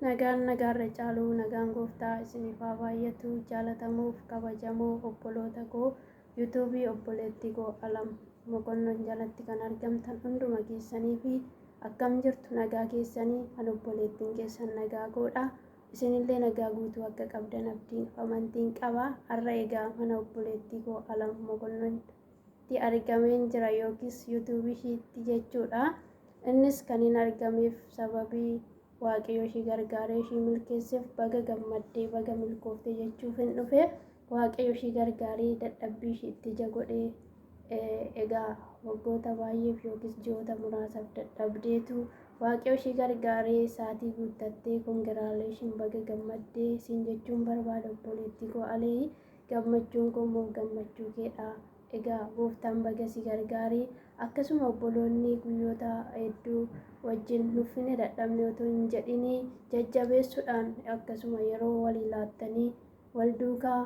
Nagaan nagaarra caalu nagaan gooftaa isiniif haa baay'atu jaalatamuuf kabajamoo obboloota koo yuutuubii obboleettii koo alam mokonnon jalatti kan argamtan hunduma keessanii fi akkam jirtu nagaa keessanii kan obboleettiin keessan nagaa koodha isinillee nagaa guutuu akka qabdan abdiin amantiin qaba har'a egaa mana obboleettii koo alam mokonnon tti argameen jira yookiis YouTube ishiitti jechuudha. Innis kan hin argameef sababii Waaqayyo ishii gargaaree ishii milkeesseef baga gammaddee baga milkoofte jechuuf hin dhufe. Waaqayyo ishii gargaaree dadhabbii ishii itti ija godhee egaa waggoota baay'eef yookiis ji'oota muraasaaf dadhabdeetu Waaqayyo ishii gargaaree saatii guuttattee kongiraaleeshin baga gammaddee siin jechuun barbaada obboleettii koo Alee. Gammachuun koo immoo gammachuu keedha. Egaa Gooftaan baga si gargaare. Akkasuma obboloonni guyyoota hedduu wajjin nuffine dadhabne otoo hin jedhini jajjabeessuudhaan akkasuma yeroo walii laattanii wal duukaa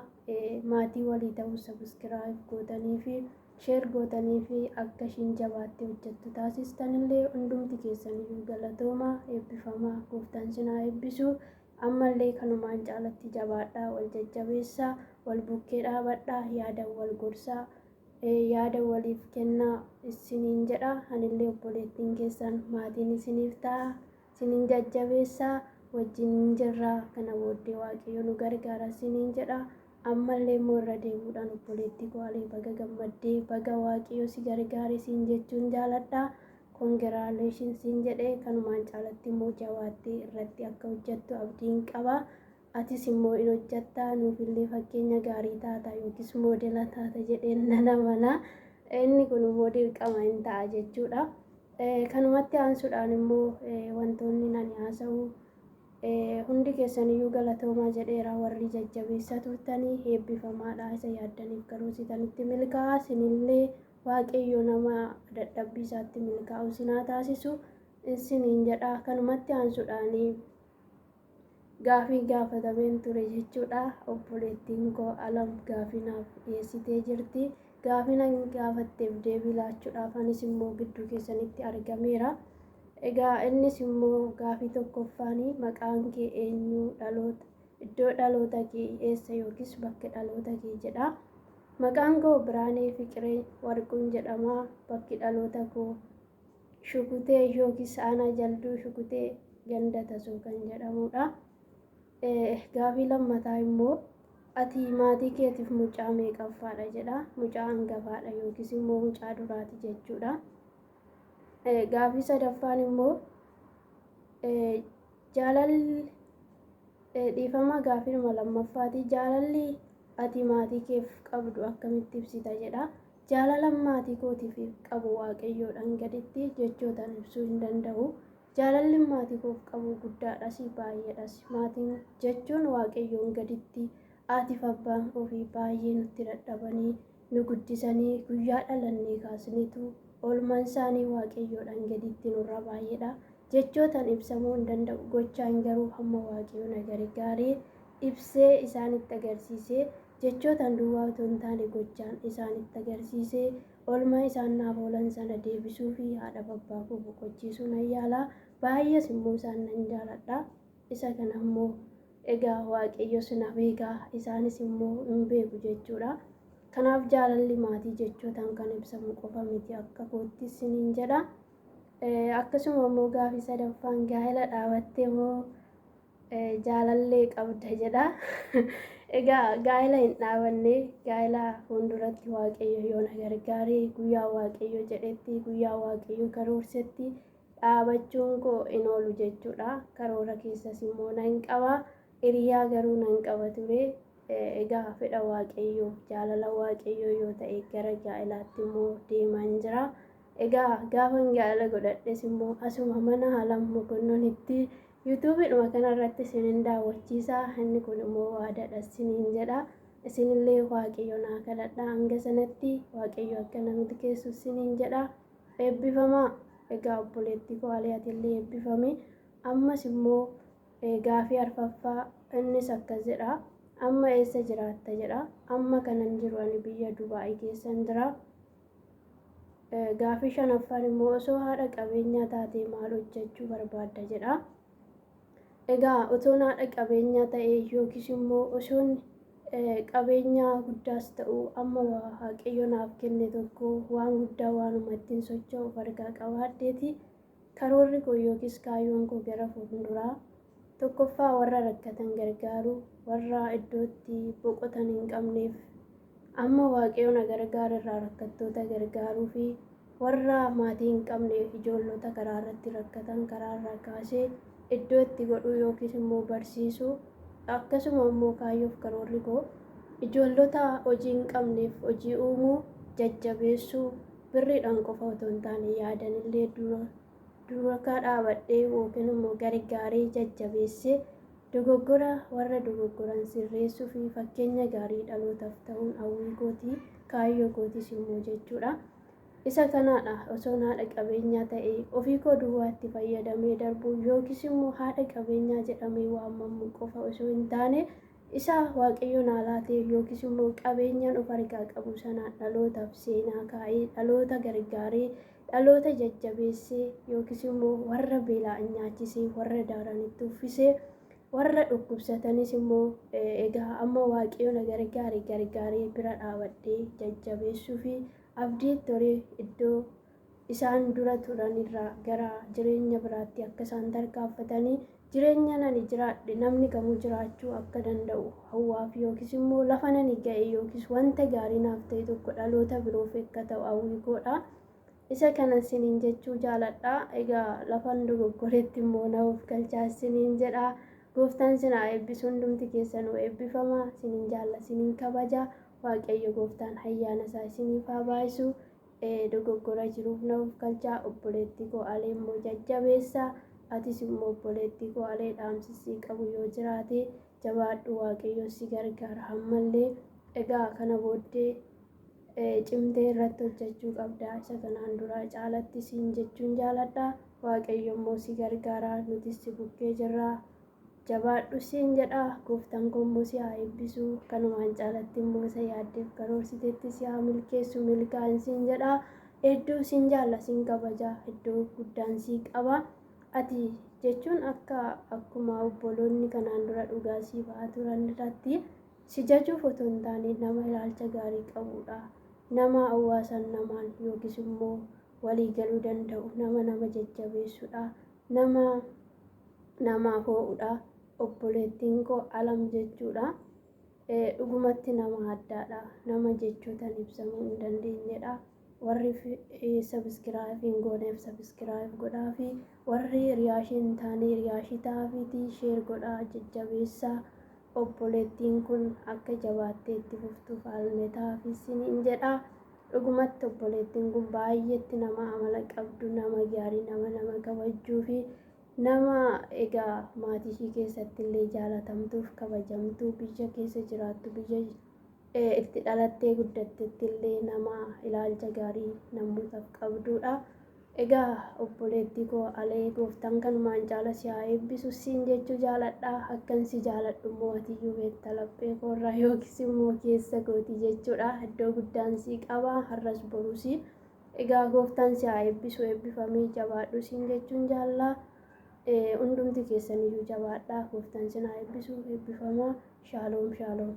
maatii walii ta'uu sabiskiraayib gootanii fi sheer gootanii fi akka ishiin jabaattee hojjettu taasistanillee hundumti keessaniyyuu galatooma eebbifamaa gooftaan sin haa eebbisu. Ammallee kanumaan caalatti jabaadhaa, wal jajjabeessaa, wal bukkee dhaabadhaa, yaadan wal gorsaa, yaada waliif kennaa issiniin jedha. Anillee obboleettiin keessan maatiin isiniif ta'a, isinin jajjabeessaa, wajjin jirra. Kana booddee Waaqayyo nu gargaara isiniin jedha. Ammallee immoo irra deebi'uudhaan obboleettii koo Alee baga gammaddee, baga Waaqayyo si gargaare siin jechuun jaaladha. Congratulations siin jedhe kanumaan caalatti immoo jabaattee irratti akka hojjettu abdiin qaba. Atis immoo in hojjetta nuufillee fakkeenya gaarii taata yookiis moodela taata jedheen nan amana. Inni kun immoo dirqama hin ta'a jechuudha. Kanumatti aansuudhaan immoo wantoonni nani haasa'u hundi keessaniyyuu galatoomaa jedheera warri jajjabeessaa turtanii eebbifamaadha isa yaaddaniif karoositanitti milkaa'aa sinillee Waaqayyo nama dadhabbii isaatti milkaa'u isin haa taasisu isiniin jedha. Kanumatti aansuudhaan gaafii gaafatameen ture jechuudha. Obboleettiin koo Alam gaafii naaf dhiyeessitee jirti. Gaafii nan gaafatteef deebii laachuudhaaf anis immoo gidduu keessanitti argameera. Egaa innis immoo gaafii tokkoffaan maqaan kee eenyu dhaloota iddoo dhaloota kee eessa yookiis bakki dhaloota kee jedha. Maqaan koo Biraanee Fiqiree Warquun jedhama. Bakki dhaloota koo Shukutee yookiis Aanaa Jalduu Shukutee ganda Tasoo kan jedhamudha. Gaafii lammataa immoo ati maatii keetiif mucaa meeqaffaadha jedha. Mucaa hangafaadha yookiis immoo mucaa duraati jechuudha. Gaafii sadaffaan immoo jaalalli dhiifama gaafiidhuma lammaffaati. Jaalalli ati maatii keef qabdu akkamitti ibsita jedha. Jaalalan maatii kootiif qabu Waaqayyoodhaan gaditti jechootaan ibsuu hin danda'u. Jaalalli maatii koof qabu guddaadhas baay'eedhas. Maatiin jechuun Waaqayyoon gaditti haatiif abbaan ofii baay'ee nutti dadhabanii nu guddisanii guyyaa dhalannee kaasneetu oolmaan isaanii Waaqayyoodhaan gaditti nurra baay'eedha. Jechootaan ibsamuu hin danda'u. Gochaan garuu hamma Waaqayyo na gargaaree ibsee isaanitti agarsiisee jechootaan duwwaa otoo hin taane gochaan isaanitti agarsiisee oolmaa isaan naaf oolan sana deebisuu fi haadhaaf abbaa koo boqochiisuu nan yaala. Baay'ees immoo isaan nan jaaladha. Isa kana immoo egaa Waaqayyos na beeka isaanis immoo hin beeku jechuudha. Kanaaf jaalalli maatii jechootaan kan ibsamu qofa miti akka kootti isiniin jedha. Akkasuma immoo gaafii sadaffaan gaa'ela dhaabattee moo jaalallee qabda jedha. Egaa gaa'ela hin dhaabanne gaa'ela fuulduratti Waaqayyo yoo na gargaare guyyaa Waaqayyo jedhetti guyyaa Waaqayyo karoorsetti dhaabachuun koo hin oolu jechuudha. Karoora keessas immoo nan qaba. Hiriyaa garuu nan qaba ture. Egaa fedha Waaqayyoo jaalala Waaqayyoo yoo ta'e gara gaa'elaatti immoo deemaan jira. Egaa gaafan gaa'ela godhadhes immoo asuma mana Alam Mokonnonitti yuutuubiidhuma kanarratti isinin daawwachiisa. Inni kun immoo waadaadha isiniin jedha. Isinillee Waaqayyo naa kadhadha. Hanga sanatti Waaqayyo akka na milkeessu isiniin jedha. Eebbifamaa. Egaa obboleettii koo Alee atillee eebbifami. Ammas immoo gaafii arfaffaa innis akkas jedha. Amma eessa jiraatta jedha. Amma kanan jiru ani biyya Dubaa'ii keessan jira. Gaafii shanaffaan immoo osoo haadha qabeenyaa taatee maal hojjechuu barbaadda jedha. Egaa otoon haadha qabeenyaa ta'ee yookiis immoo osoon qabeenyaa guddaas ta'u amma Waaqayyo naaf kenne tokko waan guddaa waanuma ittiin socho'u of harkaa qabaadheeti karoorri koo yookiis kaayyoon koo gara fuulduraa tokkoffaa warra rakkatan gargaaruu, warra iddootti boqotan hin qabneef amma Waaqayyo na gargaara irraa rakkattoota gargaaruu fi warra maatii hin qabne ijoollota karaa irratti rakkatan karaa irraa kaasee iddoo itti godhuu yookiis immoo barsiisuu, akkasuma immoo kaayyoof karoorri koo ijoollota hojii hin qabneef hojii uumuu, jajjabeessuu, birriidhaan qofa otoo hin taane yaadanillee dura duukaa dhaabadhee yookiin immoo gargaaree jajjabeessee dogoggora warra dogoggoran sirreessuu fi fakkeenya gaarii dhalootaaf ta'uun hawwii kootii, kaayyoo kootis immoo jechuudha. Isa kanaadha osoon haadha qabeenyaa ta'ee ofii koo duwwaatti fayyadamee darbuu yookiis immoo haadha qabeenyaa jedhamee waamamu qofa osoo hin taane isa Waaqayyo naa laatee yookiis immoo qabeenyaan of harkaa qabu sanaan dhalootaaf seenaa kaa'ee dhaloota gargaaree dhaloota jajjabeessee yookiis immoo warra beela'an nyaachisee warra daaranitti uffisee warra dhukkubsatanis immoo egaa amma Waaqayyo na gargaare gargaaree bira dhaabadhee jajjabeessuu fi abdii itti horee iddoo isaan dura turan irraa gara jireenya biraatti akka isaan tarkaanfatanii jireenya nani jiraadhe namni kamuu jiraachuu akka danda'u hawwaaf yookiis immoo lafa nani ga'e yookiis wanta gaarii naaf ta'e tokko dhaloota biroof akka ta'u hawwii koodha. Isa kana isiniin jechuu jaaladha. Egaa lafan dogoggoretti immoo na of galchaa isiniin jedha. Gooftaan isin haa eebbisu, hundumti keessanuu eebbifama. Isiniin jaalla, isiniin kabaja. Waaqayyo gooftaan ayyaana isaa isiniif haa baay'isu. Dogoggora jiruuf na of galchaa. Obboleettii koo Alee immoo jajjabeessa. Atis immoo obboleettii koo Alee dhaamsisii qabu yoo jiraate jabaadhu, Waaqayyo si gargaara ammallee. Egaa kana booddee cimtee irratti hojjechuu qabda. Isa kanaan duraa caalatti siin jechuun jaaladha. Waaqayyo immoo si gargaara. Nutis si bukkee jirra. Jabaadhu siin jedha. Gooftaan koo immoo si haa eebbisu. Kanumaan caalatti immoo isa yaaddeef karoorsitetti si haa milkeessu, milkaa'in siin jedha. Hedduu siin jaalla, siin kabaja, iddoo guddaan sii qaba. Ati jechuun akka akkuma obboloonni kanaan dura dhugaa sii ba'aa turan irratti si jajuuf otoo hin taane nama ilaalcha gaarii qabudha. Nama hawaasan namaan yookiis immoo walii galuu danda'u, nama nama jajjabeessudha. Nama namaaf hoo'udha. Obboleettiin koo Alam jechuudha. Dhugumatti nama addaadha. Nama jechootaan ibsamuu hin dandeenyedha. Warri sabiskiraayib hin gooneef sabiskiraayib godhaafi, warri riyaashii hin taane riyaashii ta'aafiitii sheer godhaa jajjabeessaa. Obboleettiin kun akka jabaattee itti fuftuuf almee ta'aafi isiniin jedha. Dhugumatti obboleettiin kun baay'eetti nama amala qabdu, nama gaarii, nama nama kabajjuu fi nama egaa maatii ishii keessatti illee jaalatamtuuf kabajamtuu, biyya keessa jiraattu, biyya itti dhalattee guddattetti illee nama ilaalcha gaarii namootaaf qabduudha. Egaa obboleettii koo Alee, gooftaan kanumaan caala si haa eebbisu siin jechuu jaaladha. Akkan si jaaladhu immoo atiyyuu beekta laphee koorraa yookiis immoo keessa kooti jechuudha. Iddoo guddaan sii qaba har'as borusi. Egaa gooftaan si haa eebbisu, eebbifamii jabaadhu siin jechuun jaallaa. Hundumti keessaniyyuu jabaadha. Gooftaan si haa eebbisu, eebbifamaa. Shaaloom shaaloom.